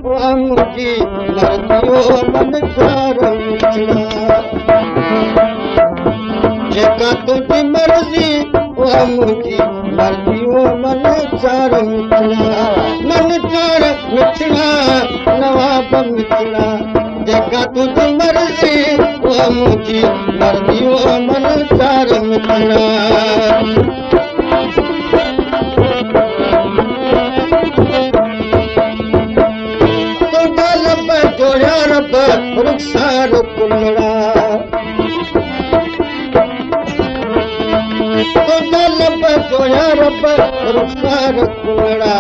उहा मुंहिंजी मर्ज़ी ओ मनचार मिठड़ा। जेका तुंहिंजी मर्ज़ी उहा मुंहिंजी मर्ज़ी ओ मनचार मिठड़ा। मनचार मिठड़ा नवाब मिठड़ा, जेका तुंहिंजी मर्ज़ी उहा मुंहिंजी मर्ज़ी ओ मनचार मिठड़ा। तुंहिंजा लब जोड़िया रब रुखसार कुलड़ा, तुंहिंजा लब जोड़िया रब रुखसार कुलड़ा,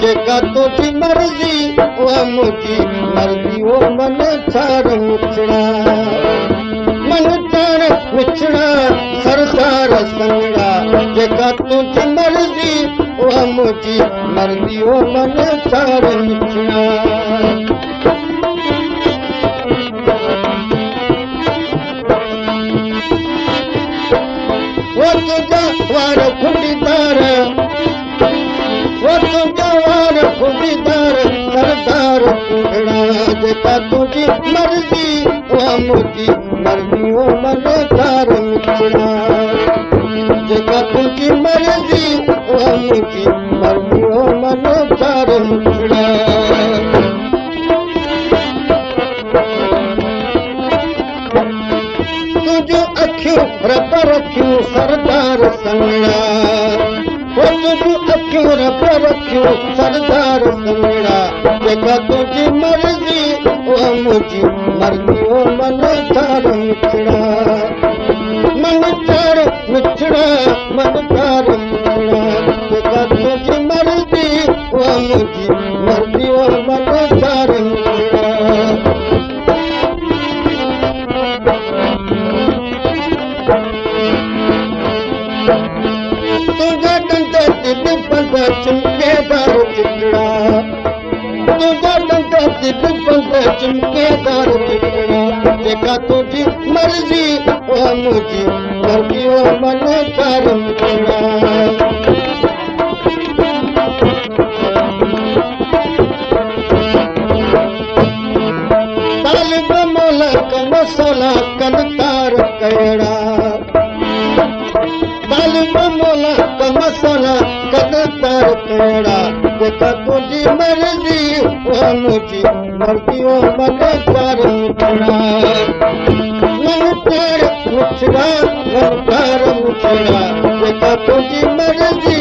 जेका तुंहिंजी मर्ज़ी उहा मुंहिंजी मर्ज़ी ओ मनचार मिठड़ा। मनचार मिठड़ा सरदार संगड़ा, जेका तुंहिंजी मर्ज़ी उहा मुंहिंजी मर्ज़ी ओ मनचार मिठड़ा। वो तुंहिंजा वार खुंडीदार, वो तुंहिंजा वार खुंडीदार सरदार कुंडड़ा, जेका तुंहिंजी मर्ज़ी उहा मुंहिंजी मर्ज़ी ओ मनचार मिठड़ा। जेका तुंहिंजी मर्ज़ी उहा मुंहिंजी मर्ज़ी ओ मनचार मिठड़ा। तुंहिंजूं अखियूं रब रखियूं सरदार संगड़ा, ओ तुंहिंजूं अखियूं रब रखियूं सरदार संगड़ा, जेका तुंहिंजी मर्ज़ी उहा मुंहिंजी मर्ज़ी ओ मनचार मिठड़ा। मनचार मिठड़ा मनचार मिठड़ा, जेका तुंहिंजी मर्ज़ी उहा मुंहिंजी मर्ज़ी ओ मनचार मिठड़ा। तुंहिंजा ॾंद दिलि बंद चिमकेदार चिटड़ा, तुंहिंजा ॾंद दिलि बंद चिमकेदार चिटड़ा, जेका तुंहिंजी मर्ज़ी उहा मुंहिंजी मर्ज़ी ओ मनचार मिठड़ा। तालिब मौला कम सोला कन तार कहिड़ा, तालिब मौला कम सोला कन तार कहिड़ा, जेका तुंहिंजी मर्ज़ी उहा मुंहिंजी मर्ज़ी ओ मनचार मिठड़ा। मनचार मिठड़ा मनचार मिठड़ा, जेका तुंहिंजी मर्ज़ी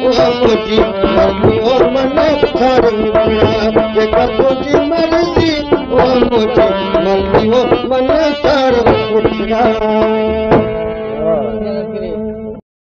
उहा मुंहिंजी मर्ज़ी ओ मनचार मिठड़ा। जेका तुंहिंजी मर्ज़ी उहा मुंहिंजी मर्ज़ी ओ मनचार मिठड़ा।